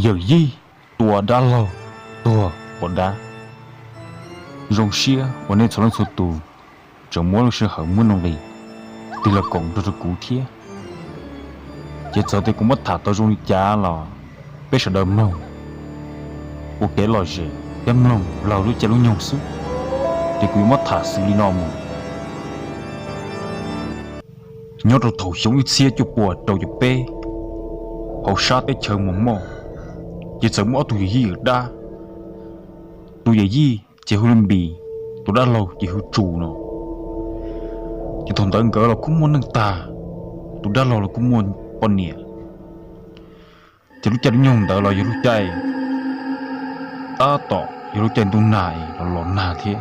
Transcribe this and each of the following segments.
Yawm yij tua dab laug tuag ua dab. Zoo siab uas nej txhua leej txhua tus tseem muab lub sij hawm muab nuj nqis tig los koom nrog rau kuv thiab. Ces txawm tias kuv muab tham tau zoo li cas los peb sawv daws mloog ua kev lom zem thiab mloog laug lub caij lub nyoog xwb. Ces kuv yuav muab tham xws li no mus. Nyob rau thaum xyoo ib txhiab cuaj puas rau caum peb, hauv sab teb chaws Moos Moj, ces txawm muaj ob tug yawm yij yawm dab. Tus yawm yij ces hu li Npis, tus dab laug ces hu Tsus no. Ces thaum ntawd nkawd los kuj muaj neej tag, tus dab laug los kuj muaj poj niam. Ces lub caij lub nyoog ntawd los yog lub caij tab tom yog lub caij ntuj nag los los nag thiab.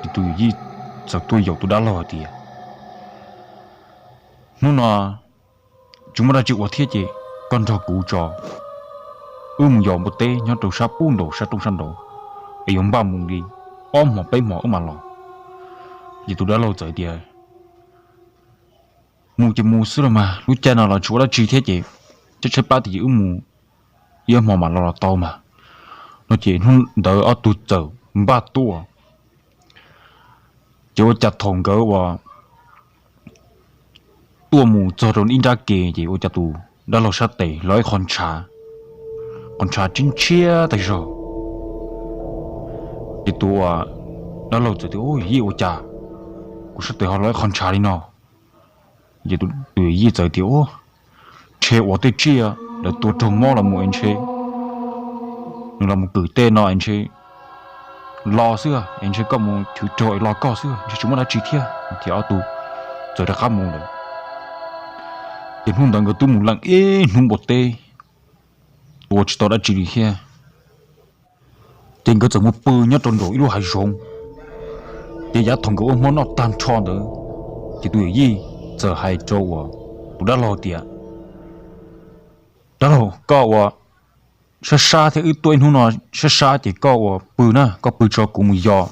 Ces tus yawm yij txawm tuaj yaum tus dab laug hais tias, hnub no tsis muaj dab tsi ua thiab ces koj nrog kuv tso, wb mus yos npua teb nyob rau sab pub nraud sab roob sab nraud, es yuav npaj mus li ob hmo peb hmo wb mam los. Ces tus dab laug txawm tias, mus ces mus xwb los mas, lub caij no los tsis ua dab tsi thiab ces tshaib tshaib plab tiag ces wb mus ib hmo mam los los tau mas. No ces hnub ntawd ob tug txawm npaj tuaj. Ces ua cas thaum nkawd uas tuaj mus txog rau ib nrab ke ces ua cas tus dab laug sab tes hlawv ib qho ntshav, qho ntshav tshiab tshiab tag zog. Ces tus dab laug txawm tias, ub, yij, ua cas kuv sab tes ho hlawv ib qho ntshav li no? Ces tus yawm yij txawm tias, ub, ntshe ua tej tsiaj lawv tua raug mob los mus es ntshe nws los mus kwm tej no es ntshe los xwb es ntshe koj mus chwv raug es los koj xwb ntshe tsis muaj dab tsi thiab. Ces ob tug txawm rov qab mus lawm. Ces hnub ntawd nkawd twb mus leej ib hnub npua teb, tua tsis tau dab tsi li thiab. Ces nkawd txawm mus pw nyob rau nraum ib lub hav zoov. Ces yav thaum nkawd ua hmo noj tag nrho ntawd, ces tus yawm yij txawm hais rau uas tus dab laug tias, dab laug, koj ua sab sab thiab wb tuaj ib hnub no sab sab ces koj ua pw na, koj pw tso kuv mus yos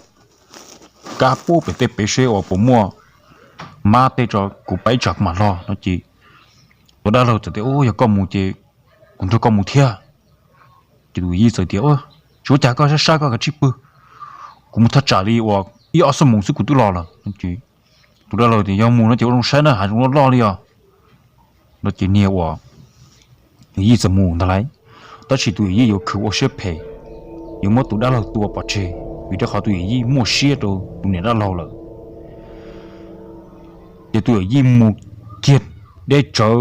kab pub pem tej pem seb uas puas muaj mab tej tso kuv pab ib tsam kuv mam los no ces tus dab laug txawm tias, ub, yog koj mus ces kuv nrog koj mus thiab. Ces tus yij txawm tias, ub, tsis ua cas, koj sab sab koj kav tsij pw, kuv mus thaj tsam li uas ib ob xuab moos xwb kuv twb los lawm. Tus dab laug tias, yog mus no ces ua zoo saib na, hav zoov loj loj li os. No ces niag uas yawm yij txawm mus ntag lauj. Tab sis tus yawm yij yuav khwv ua siab phem, yuav muab tus dab laug tua pov tseg vim rau qhov tus yawm yij muaj siab rau tus niam dab laug lawm. Ces tus yawm yij mus kiag deb tsawv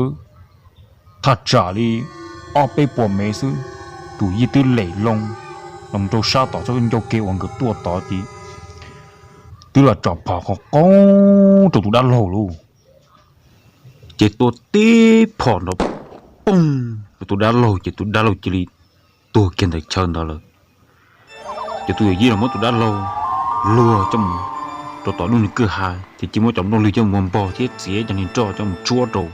thaj tsam li ob peb puas mev xwb, tus yij twb lem loo los rau sab tom txoj ncauj ke uas nkawd tuaj tod ces twb los tsom phom qhov qoob rau tus dab laug lauj. Ces tua tib phom nrov poog rau tus dab laug ces tus dab laug cia li tuag kiag ntawm chaw ntawd lawm. Ces tus yawm yij los muab tus dab laug luag coj mus rau tom lub niag kwj ha ces cia muab cov nplooj lwg coj mus npog thiab txiav cov niag roj coj mus tsuab rau.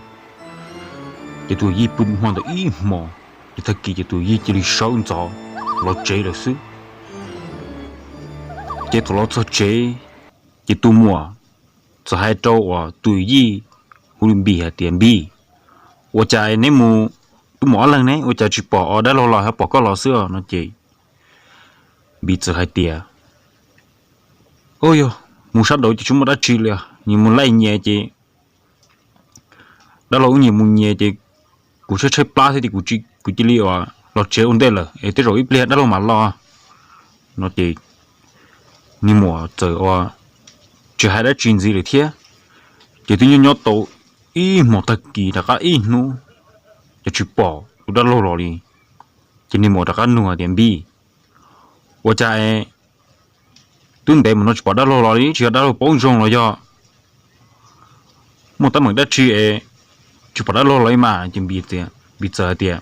Ces tus yawm yij pw hmo ntawd ib hmos, ces tag kis ces tus yawm yij cia li sawv ntxov los tsev lawm xwb. Ces thaum los txog tsev, ces tus muam txawm hais rau uas tus yawm yij hu li Npis hais tias, Npis, ua cas neb mus, wb mus ob leeg ne, ua cas tsis pom dab laug los, ho pom koj los xwb os? No ces Npis txawm hais tias, ub, yog mus sab nraud ces tsis muaj dab tsi li, nyias mus laij nyias ces dab laug wb nyias mus nyias ces kuv tshaib tshaib plab thiab ces kuv cia li uas los tsev ua ntej lawm es tej zaum ib pliag dab laug mam los. No ces niag muam txawm uas tsis hais dab tsi ntxiv lawm thiab. Ces twb nyob nyob tau ib hmos tag kis rov qab ib hnub, ces tsis pom tus dab laug los li. Ces niag muam rov qab nug tias, Npis, ua cas twb ntev mus no tsis pom dab laug los li, tsis yog dab laug paub zoo los yog muaj teeb meem dab tsi es tsis pom dab laug los li mas? Ces Npis txawm hais tias,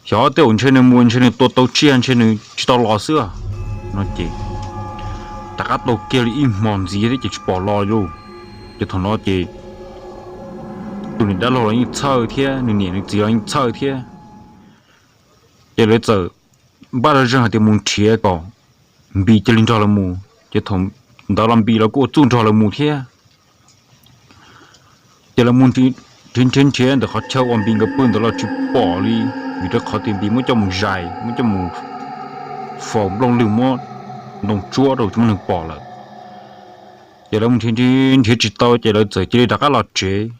xyov tej zaum ntshe nws mus ntshe nws tua tau tsiaj ntshe nws tsis tau los xwb. No ces rov qab tau kiag li ib hmos ntxiv thiab ces tsis pom los li lauj. Ces thaum no ces tus niam dab laug los yeej txhawj thiab nws niam nws txiv los yeej txhawj thiab. Ces lawv txawm npaj zoj zeeg hais tias mus nrhiav kom Npis cia li nrog lawv mus. Ces thaum ntawd los Npis los kuj ua txuj nrog lawv mus thiab. Ces lawv mus nrhiav nrhiav ntawm qhov chaw uas Npis nkawd pw ntawd los tsis pom li. vim rau qhov tias Npis muab coj mus zais, muab coj mus faus nplooj lwg, muab ntoo tsuab rau tsis muaj neeg pom lawm. Ces lawv mus nrhiav nrhiav tsis tau ces lawv txawm cia li rov qab los tsev.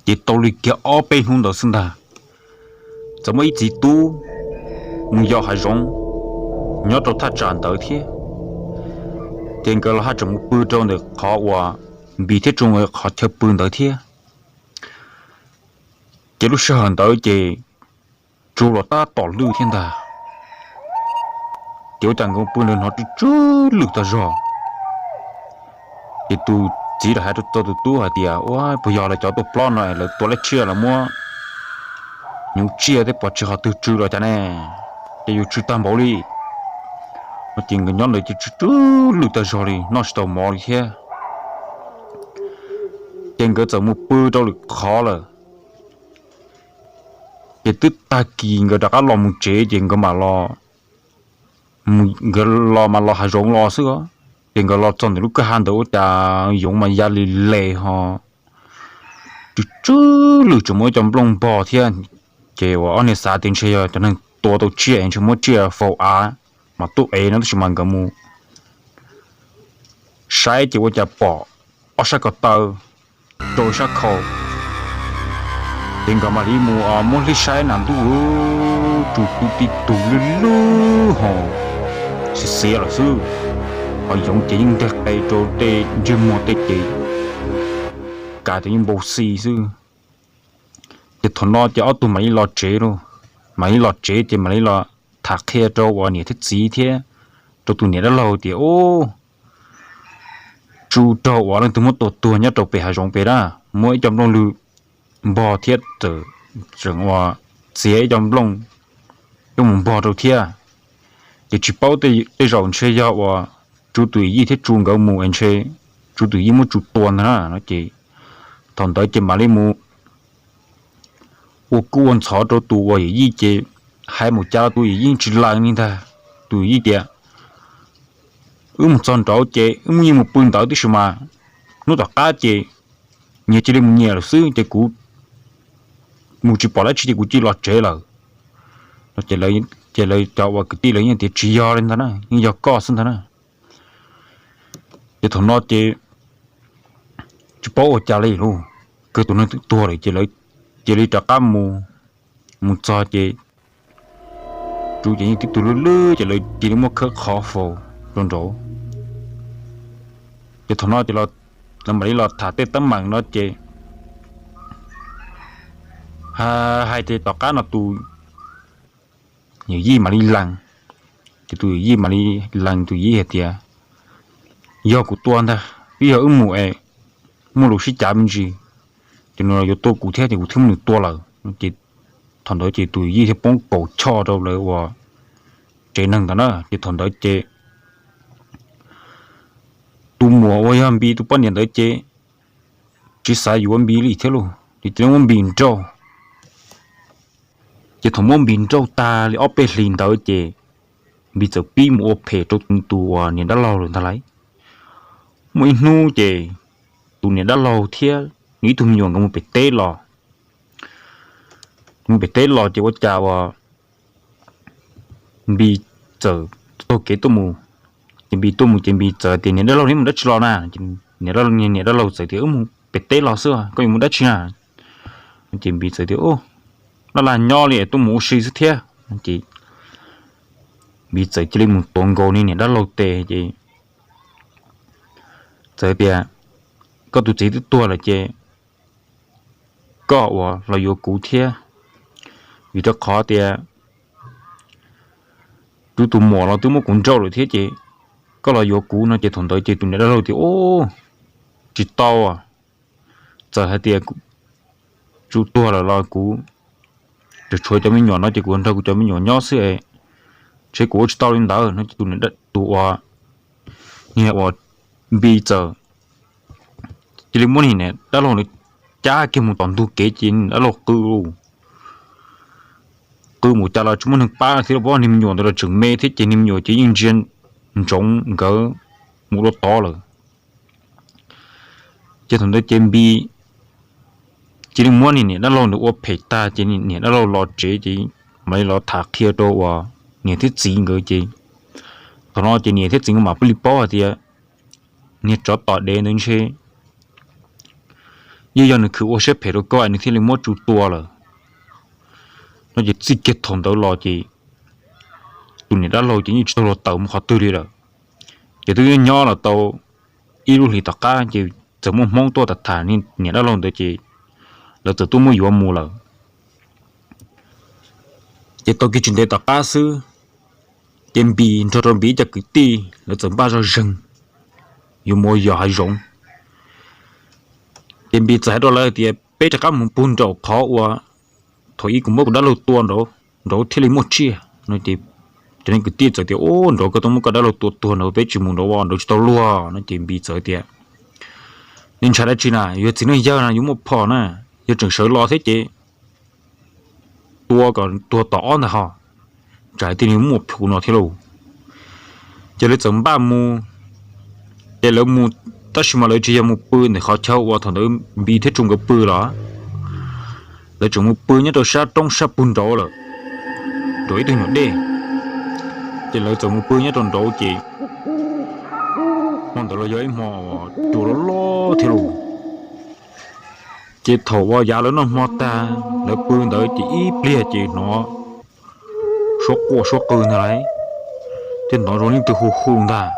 Ces tau li kiag ob peb hnub ntawd xwb ntag, txawm muaj ib txiv tub mus yos hav zoov nyob rau thaj tsam ntawd thiab. Ces nkawd los haj tseem mus pw rau ntawm qhov uas Npis thiab Tsu nkawd qhov chaw pw ntawd thiab. Ces lub sij hawm ntawd ces Tsu los tab tom lwj thiab ntag. Ces ua cas nkawd pw ntawd hnov tsw tsw lwj tag zog. Ces tus txiv los hais rau txog tus tub hais tias, Ua, puas yog lawv cov tuaj plob no lawv tua dab tsi los muab hnyuv tsiaj thiab pov tseg qhov twg tsw los cas ne? Ces yuav tsw tag npaum li no. Ces nkawd nyob ntawd ces tsw tsw lwj tag zog li, noj tsis tau mov li thiab. Ces nkawd txawm mus pw rau lwm qhov lawm. Ces twb tag kis nkawd rov qab los mus tsev ces nkawd mam los, nkawd los mas los hav zoov los xwb. Ces nkawd los txog ntawm lub kwj ha ntawd ua cas yoov mas ya li les ho tsw tsw lwj, tseem muaj ib co nplooj npog thiab. Ces uas ob niag xav tias ntshe yog cov neeg tua tau tsiaj es ntshe muab tsiaj faus av mas tuaj ev no, tab sis mas nkawd mus saib ces ua cas pom ob sab ko taw rau sab khau. Ces nkawd mam li mus muab hlib saib na ntuj, tsw tib tug lwj lwj ho xiav xiav lawm xwb, ho yoov ces yeej nteg qe rau tej ntsej muag tej ces kav tias yeej npau xi xwb. Ces thaum no ces ob tug mam li los tsev lauj, mam li los tsev ces mam li los tham qhia rau uas niam thiab txiv thiab rau tus niam dab laug tias, Ub, tsw raug uas leej twg muab tua tuag nyob rau pem hav zoov pem na, muab ib co nplooj lwg npog thiab txawm tseem uas txiav ib co nplooj coj mus npog rau thiab. Ces tsis paub, tej zaum ntshe yog uas tsw tus yij thiab tsw nkawd mus es ntshe tsw tus yij muab tsw tua ntag na no. Ces thaum ntawd ces mam li mus ua kuj ua ntxhov rau tus uas yawm yij ces hais mus cas los tus yawm yij tsis lees li ntag. Tus yawm yij tias, Wb mus txog nraud ces wb mus yeej mus pw ntawd tib si mas, hnub tom qab ces nyias cia li mus nyias lawm xwb ces kuv mus tsis pom dab tsi ces kuv cia li los tsev lawm. Ces lawv cov uas kwv tij lawv yeej tias, Tsis yog li ntag na, yeej yog koj xwb ntag na. Ces thaum no ces tsis paub ua cas li lauj, kawg tus neeg twb tuag lawm ces lawv cia li rov qab mus, mus txog ces tsw ces yeej tib tug lwj lwj ces lawv cia li muab khawb qhov faus rau nraud. Ces thaum no ces lawv mam li los tham tej teeb meem no ces hais tias tom qab no tus yawm yij mam li lees. Ces tus yawm yij mam li lees, tus yawm yij hais tias, Yog kuv tua ntag, twb yog wb mus es muaj lus sib cav me ntsis, ces nws yuav tua kuv thiab ces kuv thiaj muab nws tua lawm. Ces thaum ntawd ces tus yawm yij thiaj poob kaum choj rau lawv uas tsev neeg ntawd na. Ces thaum ntawd ces tus muam uas yog Npis tus poj niam ntawd ces tsis xav yuav Npis li thiab lauj, ces cia li muab Npis nrauj. Ces thaum muab Npis nrauj tag li ob peb hlis ntawd ces Npis txawm pib mus ua phem rau tus uas niam dab laug lawm ntag lauj. Muaj ib hnub ces tus niam dab laug thiab nws ib tug me nyuam nkawd mus pem teb los. Mus pem teb los ces ua cas uas Npis txawm taug kev tuaj mus. Ces Npis tuaj mus ces Npis txawm tias, Niam dab laug, neb mus dab tsi los na? Niam dab laug txawm tias, Wb mus pem teb los xwb, koj yuav mus dab tsi na? Ces Npis txawm tias, Laj laj nyob li tuaj mus ua si xwb thiab. Ces Npis txawm cia li mus tuav nkaus niag niam dab laug tes ces txawm tias, Koj tus txiv twb tuag lawm ces koj uas los yuav kuv thiab, vim rau qhov tias kuv tus muam los twb muab kuv nrauj lawm thiab ces koj los yuav kuv no. Ces thaum ntawd ces tus niam dab laug tias, Ub, tsis tau, txawm hais tias tsw tuag lawm los kuv tseem tshuav cov me nyuam no ces kuv nrog kuv cov me nyuam nyob xwb es ntshe kuv ua tsis tau li ntawd no. Ces tus niam, tus uas, niag uas Npis txawm cia li muab niag niam dab laug ntawd cab kiag mus tom ntug kev ces niam dab laug qw, qw mus cas los tsis muaj neeg pab thiab, niag me nyuam ntawd los tseem me thiab ces niag me nyuam ces yeej ntsia ntsoov nkawd mus dua tod lawm. Ces thaum ntawd ces Npis cia li muab niag niam dab laug ntawd ua phem tag ces niam dab laug los tsev ces mam li los tham qhia rau uas niam thiab txiv nkawd ces thaum no ces niam thiab txiv nkawd mam li paub hais tias niag tsov tom dev ntawd ntshe yeej yog nws khwv ua siab phem rau koj nws thiaj li muab Tsu tua lawm no ces txij kiag thaum ntawd los ces tus niam dab laug ces yeej tsis tau luag tawm mus qhov twg li lawm. Ces twb nyob los tau ib lub hlis tom qab ces txawm muaj Hmoob tuaj tham tham niam dab laug ntawd ces lawv txawm tuaj muab yuav mus lawm. Ces tau kiag tsis ntev tom qab xwb, ces Npis nrog rau Npis ib co kwv tij lawv txawm npaj zoj zeeg yuav mus ua yos hav zoov. Ces Npis txawm hais rau lawv tias peb rov qab mus puag nraum qhov uas thaum ub kuv muab kuv dab laug tua nraud, nraud thiaj li muaj tsiaj no ces cov neeg kwv tij txawm tias ub nraud koj twb muab koj dab laug tua tuag nraud peb tsis mus nraud, nraud tsis tau luag no ces Npis txawm tias nej ntshai dab tsi na, yog txiv neej yawg na yuav muaj phom na, yog tseem sawv los thiab ces tua kom tuag tom ob ntag ho, tsam hais tias nws muaj plhus no thiab lauj. Ces lawv txawm npaj mus, ces lawv mus, tab sis mas lawv tsis yog mus pw ntawm qhov chaw uas thaum ntawd Npis thiab Tsu nkawd pw los, lawv tseem mus pw nyob rau sab roob sab puag nraud lawm, rau ib tug nyuam dej. Ces lawv txawm mus pw nyob rau nraud ces hmo ntawd los yog ib hmo cua loj loj thiab lauj. Ces thaum uas yav lawv noj hmo tag lawv pw ntawd ces ib pliag ces hnov suab quaj suab qw ntag lauj, thiab hnov zoo leej twg hu hu ntag.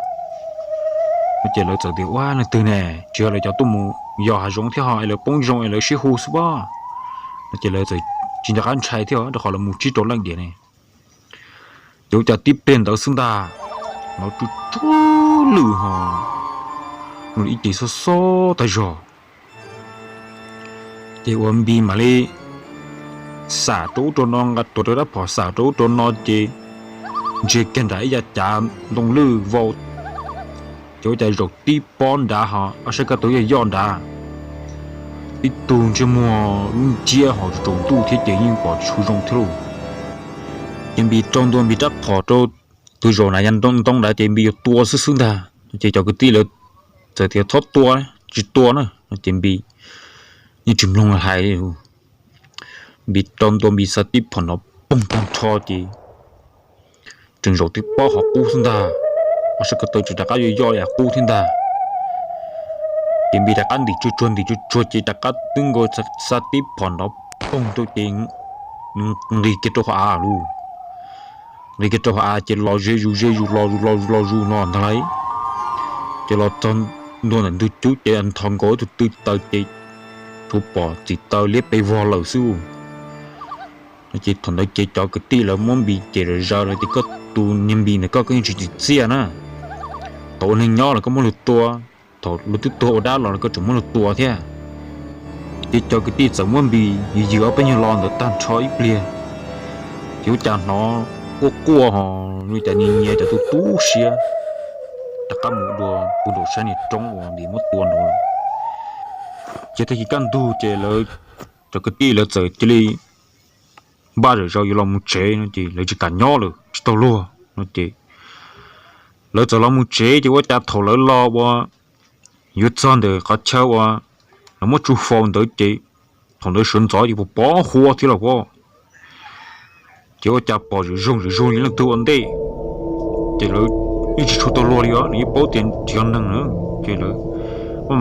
No ces lawv txawm tias ua leej twg ne, tsis yog lawv cov tuaj mus yos hav zoov thiab ho es lawv poob zoo es lawv sib hu xwb pob. No ces lawv txawm tsis nco qab ntshai thiab rau qhov lawv mus tsib rau leej diam ne. Ces ua cas tib pliag ntawd xwb ntag, hnov tsuj tsuag lwj ho ib ce xob xob tag zog. Ces ua Npis mam li xam rau ub rau no, nqa tuav rab phom xam rau ub rau no ces ntsia kiag nram ib yav cav ntoo lwj vau, ces ua cas zaum tib pob nrad ho ob sab kab tug yog yoj nrad, tib tug ntsej muag lub nciab ho tsaus ntuj thiab ces yeej pom tsis tshua zoo thiab lauj. Ces Npis rau ntua Npis rab phom rau tus zaum nram yav ntoo nrad ces Npis yuav tua xwb xwb ntag, ces cov kwv tij lawv txawm tias txhob tua, tsis tua na, ces Npis yeej tsis mloog hais li. Npis rau ntua Npis xa tib phom nrov poog tag nrho ces tseem zaum tib pob qhov qub xwb ntag, ob sab ko taw tseem rov qab yoj yoj li qub thiab ntag. Ces Npis rov qab ntim tsuag tsuag ntim tsuag tsuag ces rov qab twb nkaus xa tib phom nrov poog rau ces nqis kiag rau hauv av lauj. Nqis kiag rau hauv av ces los ze zus ze zus los zus los zus los zus no ntag lauj. Ces los txog ntua ntawm ntug cub ces nthos nkaus ib tug tw taws ces tsuas pom txim taws liab pes vog lawm xwb. Ces thaum ntawd ces cov kwv tij lawv muab Npis ces lawv zaws lawv tias koj tus niag Npis ntawd koj yeej tsis tsim txiaj na, tau ua neeg nyob los koj muab luag tua, thaum luag twb tuag ua dab los koj tseem muab luag tua thiab. Ces cov kwv tij txawm muab Npis ywg ywg ob peb nyuag lo ntawd tag nrho ib pliag, ces ua cas hnov quaj quaj ho ua cas nyias nyias cov tu tu siab rov qab mus dua puag nraum sab niag roob uas Npis muab tua nraud lawm. Ces tag kis kaj ntug ces lawv cov kwv tij lawv txawm cia li npaj zam zaws yuav los mus tsev no ces lawv tsis kam nyob lawm tsis tau luag no ces lawv txawm los mus tsev. Ces ua cas thaum lawv los ua yuav txog ntawm qhov chaw uas lawv muab Tsu faus ntawd ces thaum ntawd sawv ntxov ces pom pov hua thiab los as, ces ua cas pom zom zoog zom zoog li leej twg ua ntej. Ces lawv yeej tsis tshua tau luag li os, lawv yeej paub tias tsis yog neeg na. Ces lawv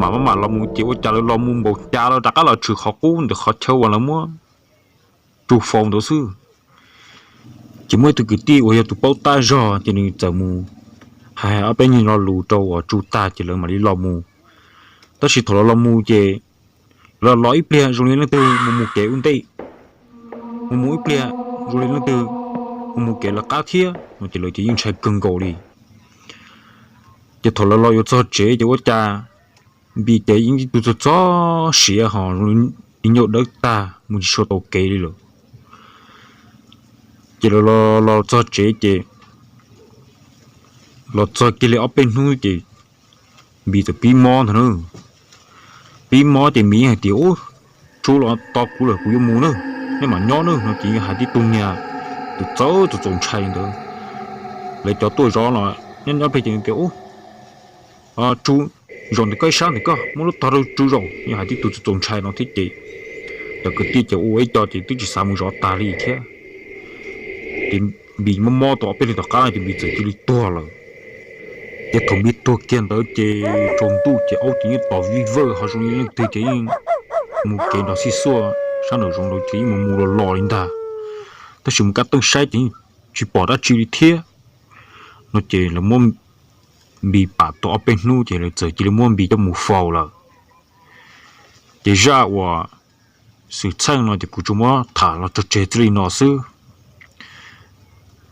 maj mam maj mam los mus ces ua cas lawv los mus npaum cas los rov qab los tshwm qhov qub ntawm qhov chaw uas lawv muab Tsu faus ntawd xwb. Ces muaj ib tug kwv tij uas yog tus paub tab zog ces nws txawm mus hais ob peb nyuag lo lus rau uas Tsu tag ces lawv mam li los mus. Tab sis thaum lawv los mus ces los los ib pliag zoo li leej twg mus mus kev ua ntej, mus mus ib pliag zoo li leej twg mus mus kev lawv qab thiab no ces lawv ces yeej ntshai kawg nkaus li. Ces thaum lawv los yuav txog tsev ces ua cas Npis ces yeej ib tug txog txog siav ho zoo li ncauj dawb tag mus tsis tshua tau kev li lawm. Ces lawv los los txog tsev ces los txog kiag li ob peb hnub ces Npis txawm pib mob ntag na. Pib mob ces Npis yeej hais tias ub, Tsu los tos kuv lawm kuv yuav mus na, nej mam nyob na no ces yeej hais tib tug niag tus txawj txaus txaus ntshai ntawd. Lawv cov tuaj zov los nyob nyob pem ces tias ub, Tsu, zaum ntawm koj ib sab ntawm koj muab lub tog rau Tsu zaum, yeej hais tib tug txaus txaus ntshai no thiab ces Cov kwv tij ces ua ib co ces twb tsis xav mus zov tag li thiab. Ces Npis mob mob tau ob peb hnub tom qab no ces Npis txawm cia li tuag lawm. Ces thaum Npis tuag kiag ntawd ces tsaus ntuj ces aub ces yeej tos vij vawj ho zoo li leej twg ces yeej mus kev nrov xij xuaj sab nraum zoov ntawd ces yeej mus mus los los li ntag. Tab sis mus kab teeb saib ces yeej tsis pom dab tsi li thiab. No ces lawv muab Npis pam tau ob peb hnub ces lawv txawm cia li muab Npis coj mus faus lawm. Ces zaj uas xwm txheej no ces kuv tsuas muab tham los tso tseg txij li no xwb.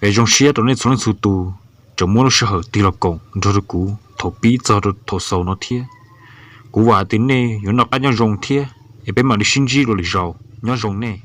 Es zoo siab rau nej txhua leej txhua tus tseem muab lub sij hawm tig los koom nrog rau kuv thaum pib txog rau thaum xaus no thiab. Kuv vam hais tias nej yuav noj qab nyob zoo thiab es peb mam li sib ntsib dua lwm zaus. Nyob zoo nej.